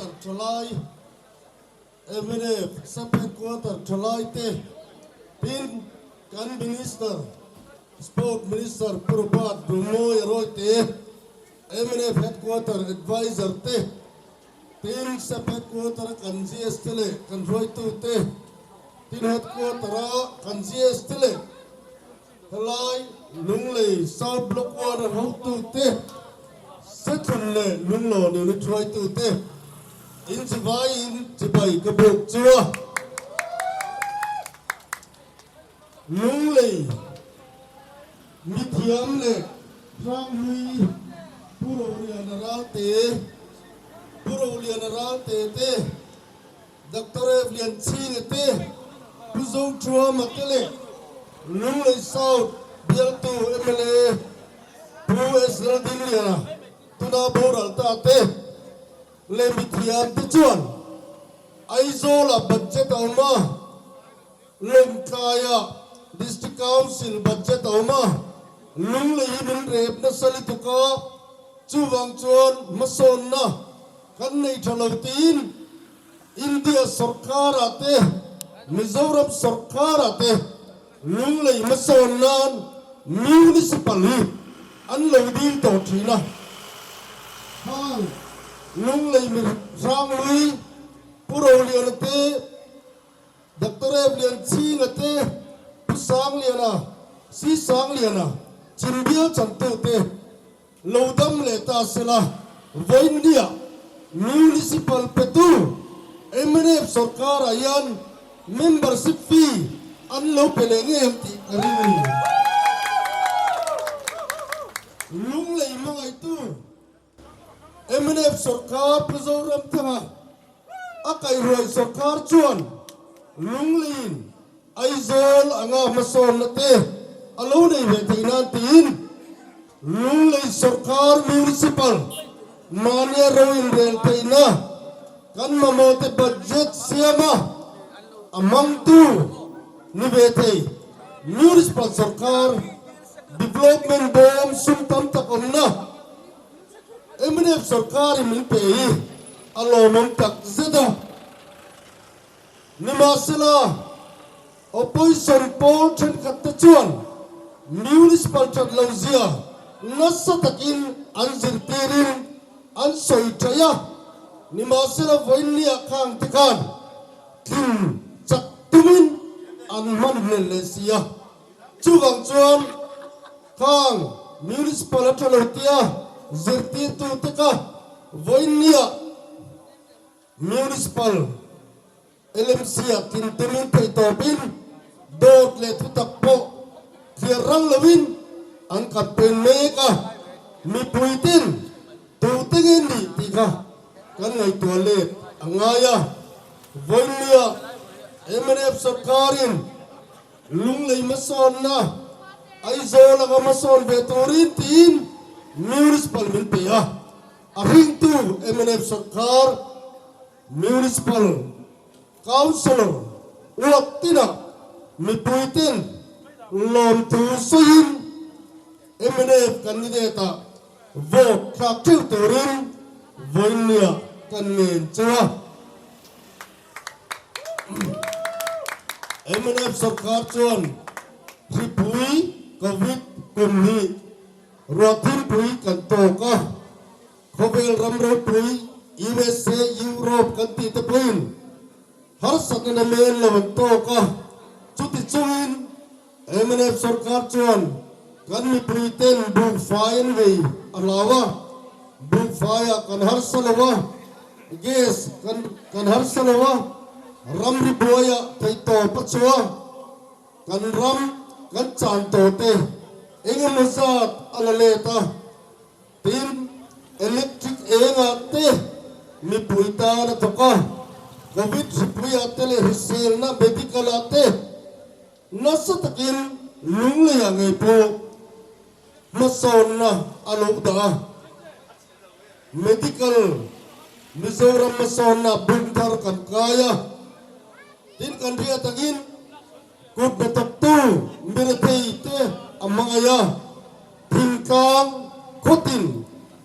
Headquarter thalai, mnf Sub Headquarter thalai te, tin kan Minister, Sport Minister Pu Robert Brumawi Rawite, mnf Headquarter Adviser te, tin Sub Headquarter a kan GS te leh kan hruaitu te, tin Headquarter a kan GS te leh Helai Lunglei South Block Ward a hotute, Sethlun leh Lunglawn Unit hruaitute in chivaiin chibai ka buk chu a. Lunglei mithiam leh Hranghlui Pu Roliana Ralte, Pu Roliana Ralte te, Doctor Rev Lianchhinga te, Pu Zochuama te leh Lunglei South bialtu mla Pu S Laldingliana tuna boral ta te leh mithiam te chuan Aizawla budget a awm a, Lawngtlaia District Council budget a awm a, Lunglei hi min rep nasa lutuk a, chuvang chuan hmasawnna Kan nei tha lo tiin India sawrkar-ah te, Mizoram sawrkar-ah te Lunglei hmasawn nan Municipal hi an lo dil tawh thin a. Hang Lunglei mi Hranglui, Pu Roliana te, Doctor Rev Lianchhinga te, Pu Sangliana, Si Sangliana, Chimbial changtu te, Lo dam leh ta sela, vawiinnia Municipal petu mnf sawrkarah hian membership fee an lo pe leh ngei ang tih ka ring a ni. Lunglei hmangaihtu mnf sawrkar Pu Zoramthanga a kaihruai sawrkar chuan Lungleiin Aizawl anga hmasawnna te a lo nei ve thei nan tiin Lunglei sawrkar Municipal mahnia ro inrel theihna kan mamawhte budget siama a hmangtu ni ve thei Municipal sawrkar Development bawm sum tam tak awmna mnf sawrkarin min pe hi a lawmawm tak zet a. Nimahsela, opposition pawl thenkhat te chuan municipal that lo zia nasa takin an zirtirin an sawi theih a, nimahsela vawiinnia khang te khan tlin chak tumin an hman hmel leh si a. Chuvang chuan khang municipal a tha lo tia zirtirtu te kha vawiinnia Municipal LMC ah tlin tumin theih tawpin dawt leh thutak pawh thliar rang loin an campaign mek a, mipui tin tute nge nih tih kha kan ngaihtuah let a ngai a. Vawiinnia mnf sawrkarin Lunglei hmasawnna Aizawl anga hmasawn ve turin tiin Municipal min pe a. A hringtu mnf sawrkar Municipal Councillor uap tinah mipuiten lawmthu sawiin mnf candidate-ah vote thlak theuh turin vawiinniah kan ngen cheu a. Mnf sawrkar chuan hripui Covid kum hi Ruah thilpui kan tawk a, khawvel ram ropui USA, Europe kan tih te pawhin harsatna na men lo an tawk a, chuti chungin mnf sorkar chuan kan mipui ten buhfai an vei a hlau a, buhfaiah kan harsa lo a, gas kan kan harsa lo a, ramri buaiah theihtawp a chhuah. Kan ram kan chan tawh te eng emaw zat a la let a, tin electric engah te mipui tan a thawk a, Covid hripuiah te leh hriselna medical ah te nasa takin lungleiah ngei pawh hmasawnna a lo dah a, medical Mizoram hmasawnna bung thar kan kai a. Tin kan hriat angin kut hnathawktu mirethei te a hmangaih a, thingtlang khawtin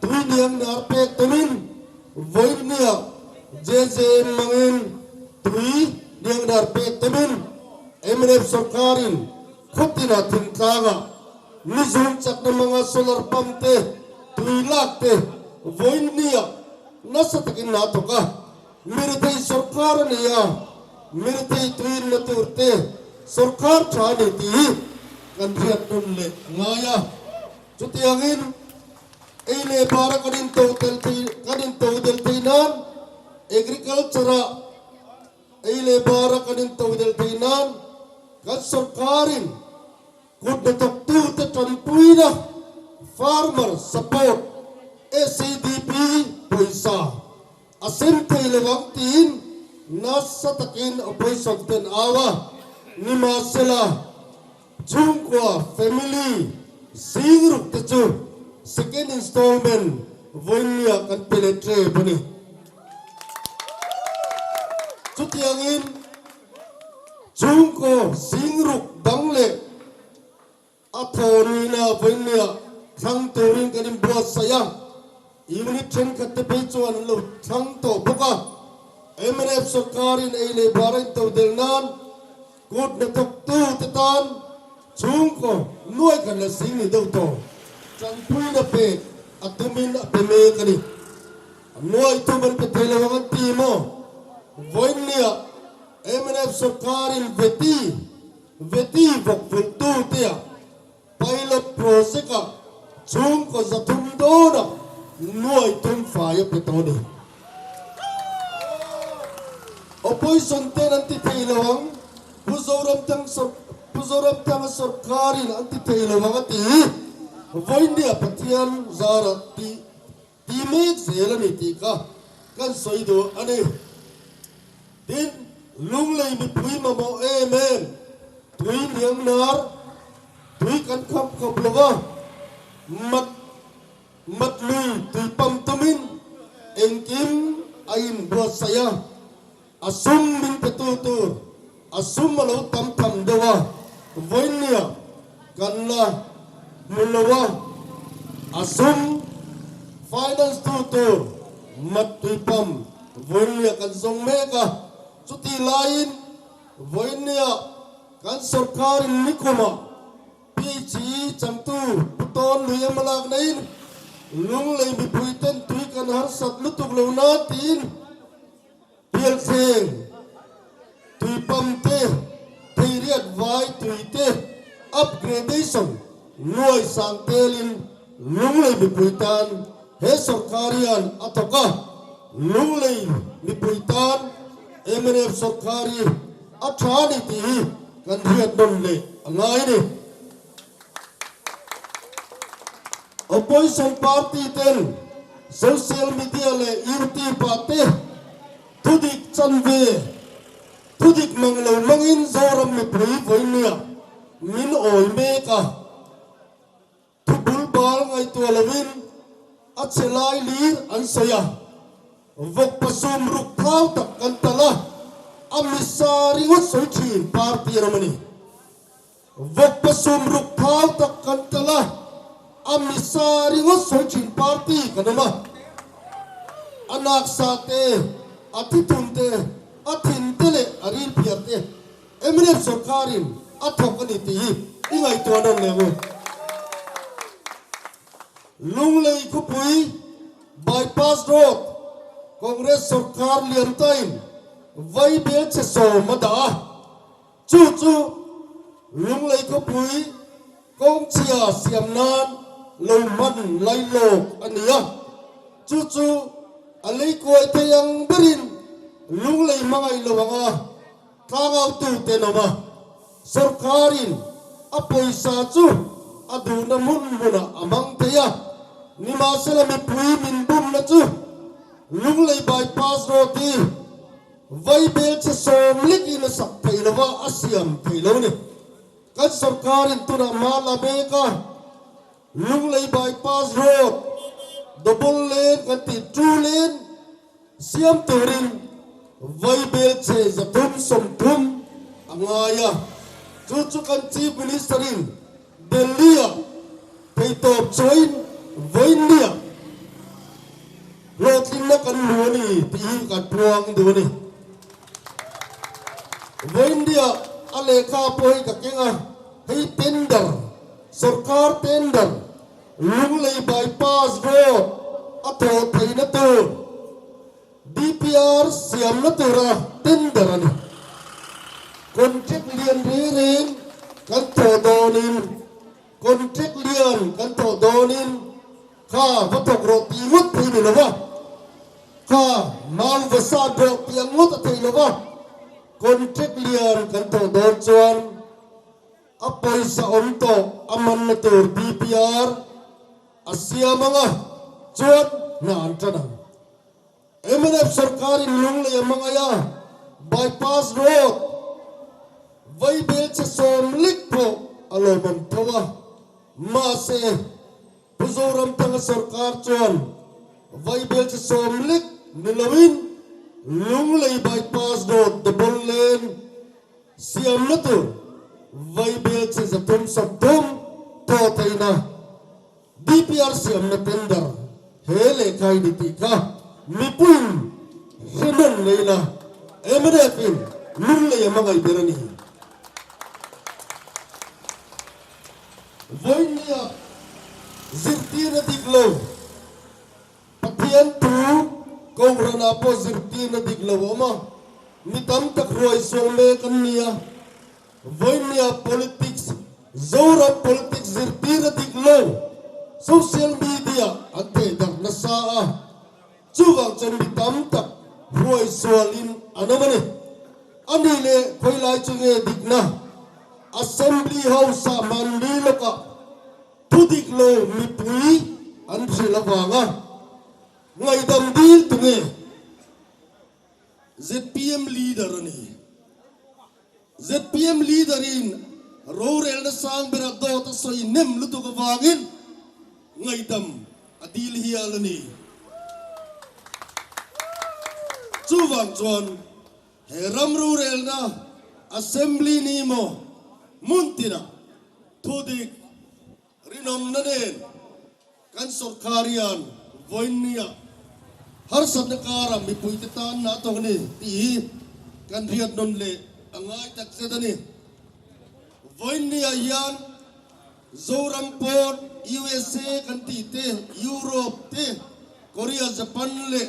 tui liang nar pek tumin vawinia. JJM hmangin tui liangdar pek tumin mnf sorkarin khawtina thingtlangah nizung chakna hmanga solar pump te, tui lak te vawiin nia nasa takin la thawk a. Mirethei sorkar a ni a, mirethei tuinna tur te sorkar tha a ni tih hi kan hriat nawn leh a ngai a. Chutiangin ei leh bara kan into tel thei kan into del thei nan agriculture ah ei leh bara kan into del thei nan kan sorkarin kut hnathawktute tanpuina farmer support SADP pawisa A sem thei lo ang tiin nasa takin opposition ten au a, nimahsela chhungkua, family, zing ruk te chu second installment vawiinnia kan pe leh tep a ni. Chutiangin chhungkaw zing ruk dang leh A thawhruina vawiinnia thlang turin kan inbuatsaih a, unit thenkhat te phei chuan an lo thlang tawh bawk a. Mnf sorkarin ei leh bar a intodelh nan kut hnathawktu te tan chhungkaw nuai khat leh sing ni deuh tawh tanpuina pek a tumin a pe mek a ni. Nuai thum an pe thei lo ang an ti maw? Vawiinnia mnf sorkarin veti Veti vawk vulhtutea pilot project-ah chhungkaw 300 dawnah nuai thum fai a pe tawh a ni. Opposition ten an ti thei lo ang, Pu Zoramthang Pu Zoramthanga sorkarin an ti thei lo ang a ti. Vawinia Pathian zarah tih ti mek zel a ni tih kha kan sawi duh a ni. Tin, Lunglei mipui mamawh em em, tui liang nar, tui kan kham khawp lo va, mat mat lui tui pam tumin engkim a inbuatsaih a, a sum min petu tur a sum a lo tam tham deuh a, vawiinnia kan la hmu lo a, a sum finance tu tur mat tui pam vawiinnia kan zawng mek a, chutih laiin vawiinnia kan sorkarin nikumah PHE changtu Pu Tawn Lui a hmalak naiin Lunglei mipui ten tui kan harsat lutuk lo na tiin Pialthleng, tuipam te, theiriat vai tui te upgradation nuai sang telin Lunglei mipui tan he sorkar hian a thawk a, Lunglei mipui tan mnf sorkar hi a tha a ni tih hi kan hriat nawn leh a ngai a ni. Opposition party ten social media leh YouTube ah te thudik chanve, thudik mang lo mangin Zoram mipui vawinia min awi mek a, thu bul bal ngaihtuah loin a che lai lir an sawi a, vawk pasum ruk thau tak kan tal a, a misa ringawt sawi thin party an awm a ni. Vawk pasum ruk thau tak kan kal a, a misa ringawt sawi thin party kan awm a. A naksa te, a thithun te, a thin te leh a ril phiar te mnf sorkarin a thawk a ni tih hi i ngaihtuah nawn leh ang u. Lunglei khawpui Bypass Road Congress sorkar lian tain vaibel che sawm a dah a. Chu chu Lunglei khawpui kawngchhia siam nan lo hman lai lawk a ni a, chu chu a leikuai thei ang berin Lunglei hmangaih lo anga tlangautu te an awm a, sawrkarin a pawisa chu a duhna hmun hmunah a hmang thei a, nimahsela mipui min bumna chu Lunglei bypass road hi Vaibel che sawm lek in a sak thei lo va, a siam thei lo ni. Kan sorkarin tunah hma la mek a, Lunglei bypass road double lane kan tih two lane siam turin Vaibel che 330 a ngai a, chu chu kan Chief Minister in Delhi-ah theitawp chawiin vawiinnia hlawhtlinna kan hmu a ni. a ni tih hi kan puang duh a ni. Vawiindia a lehkha pawh hi ka keng a, hei tender, sorkar tender, Lunglei bypass road a thawh theihna tur DPR siamna tura tender a ni. Contract lian reng reng kan thawh dawnin Contract lian kan thawh dawnin kha va thawk rawh tih ngawt thei ni lo va, kha mau va sat rawh tih ang ngawt a thei lo va, contract lian kan thawh dawn chuan a pawisa awm tawh a manna tur DPR a siam ang a, chuan hna an tan ang. Mnf sorkarin Lunglei a hmangaih a, bypass road vaibel che 40 pawh a lawmawm tho a, mahse Pu Zoramthanga sorkar chuan vaibel che 40 ni loin Lunglei bypass road double lane siamna tur vaibel che 330 thaw theihna DPR siamna tender he lehkha i ni tih kha mipuiin hre nawn leh ila mnf in Lunglei a hmangaih ber a ni. Vawinia zirtirna dik lo, Pathian thu Kohhranah pawh zirtirna dik lo a awm a, mi tam tak ruai sual mek an ni a. Vawinia politics, Zoram politics zirtir a dik lo, social media an theh darh nasa a, chuvang chuan mi tam tak hruai sualin an awm a ni. A nih leh khawilai chu nge dikna? Assembly House-ah mahni lawkah thu dik lo mipui an hrilh avanga ngaihdam dil tu nge? Zpm leader a ni. Zpm leader in rorelna sang berah dawt a sawi nem lutuk avangin ngaihdam a dil hial a ni. Chuvang chuan he ram rorelna Assembly ni maw hmun tinah thudik Rinawmna nen kan sorkar hian vawiinnia harsatna karah mipuite tan na tawk a ni tih hi kan hriat nawn leh a ngai takzet a ni. Vawiinnia hian Zoram pawn USA kan tih te, Europe te, Korea, Japan leh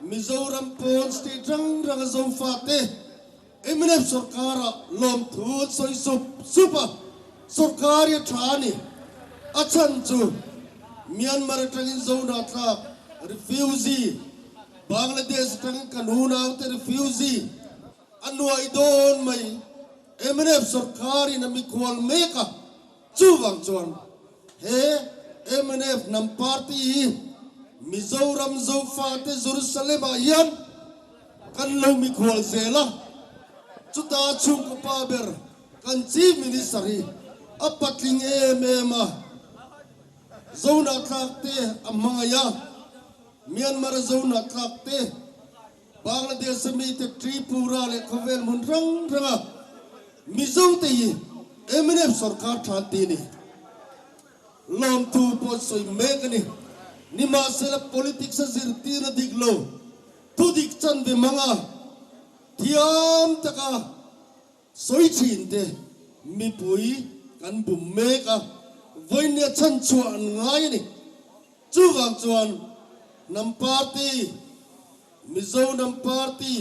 Mizoram pawn state rang ranga Zofa te, Mnf sorkara lawmthu an sawi sup sup a, sorkar hi a tha a ni. A chhan chu Myanmar atangin Zona tlak refugee, Bangladesh atangin kan unaute refugee a nuai dawn mai. Mnf sorkarin a mikhual mek a, chuvang chuan he mnf hnam party hi Mizoram Zofate Jerusalem-ah hian Kan lo mikhual zel a, chuta chhungkaw pa ber kan Chief Minister hi a patling em em a, Zohnahthlak te a hmangaih a, Myanmar a Zohnahthlak te, Bangladesh a mite Tripura leh khawvel hmun hrang hranga Mizo te hi mnf sorkar than ti a ni. Lawmthu pawh sawi mek a ni. Nimahsela politics a zirtir a dik lo. Thudik chanve hmanga thiam taka sawi thin te mipui kan bum mek a, vawinia chhan chhuah an ngai a ni. Chuvang chuan hnam party, Mizo hnam party,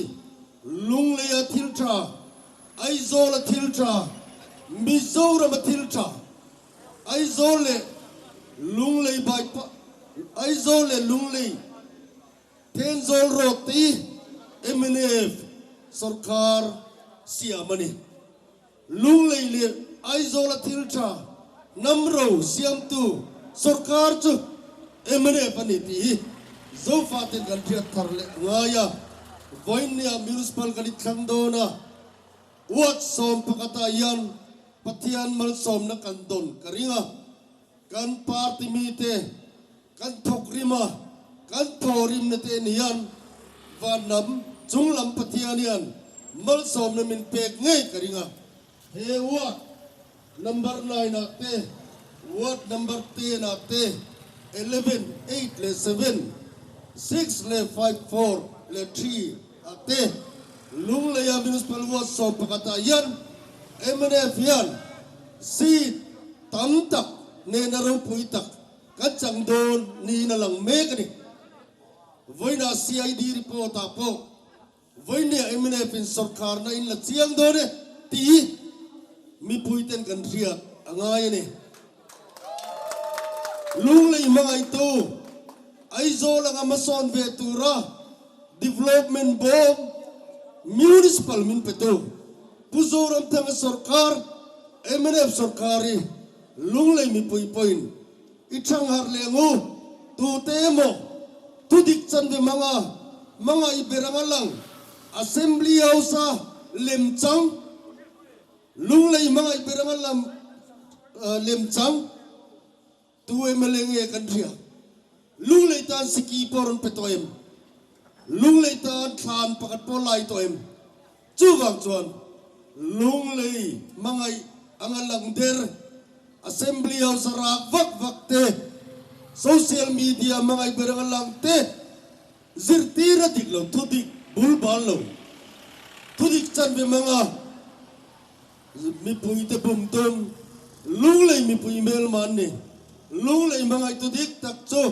Lungleia thil tha, Aizawla thil tha, Mizorama thil tha, Aizawl leh Lunglei bypass, Aizawl leh Lunglei, Thenzawl Road te hi mnf sorkar siam a ni. Lunglei leh Aizawla thil tha hnam ro siamtu sorkar chu mnf a ni tih hi Zofaten kan hriat thar leh a ngai a. Vawiinnia Municipal kan inthlang dawn a, Ward 11 ah hian Pathian malsawmna kan dawn ka ring a. Kan party mite kan thawk rim a, kan thaw rimna te en hian vanlam chunglam Pathian hian malsawmna min pek ngei ka ring a. He ward number 9 ah te, ward number 10 ah te, 11, 8 leh 7. 6 leh 5, 4 leh 3 ah te Lungleia Municipal Ward 11 ah hian mnf hian seat tam tak nena ropui tak kan chang dawn niin a lang mek a ni. Vawiinah CID report ah pawh Vawinia mnf in sawrkarna in la chiang dawn e tih mipui ten kan hriat a ngai a ni. Lunglei hmangaihtu Aizawl anga hmasawn ve tura Development Bawm Municipal min petu Pu Zoramthanga sawrkar mnf sawrkar hi Lunglei mipui pawhin I thangharh leh ngu tute emaw thudik chanve hmanga hmanga i ber anga lang Assembly House a lemchang Lunglei hmanga i ber anga lam lemchang tu mla nge kan hria Lunglei tan siki pawh rawn pe tawh em Lunglei tan thlan pakhat pawh lai tawh em Chuvang chuan Lunglei hmangaih anga lang der, Assembly House a rak vak vak te, Social media hmangaih ber anga lang te, zirtir a dik lo, thudik bul bal lo, thudik chanve hmanga mipuite bum tum, Lunglei mipui hmelma an ni. Lunglei hmangaih thudik tak chu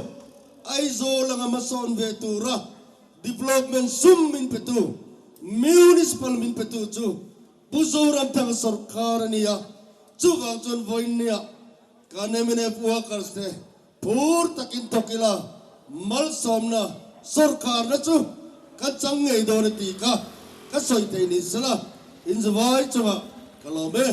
Aizawl anga hmasawn ve tura Development sum min petu, Municipal min petu chu Pu Zoramthanga sawrkar a ni a, chuvang chuan vawiinnia kan mnf workers te phur takin thawk ila malsawmna sawrkarna chu kan chang ngei dawn a tih kha ka sawi thei ni sela, inzavai chungah ka lawm e.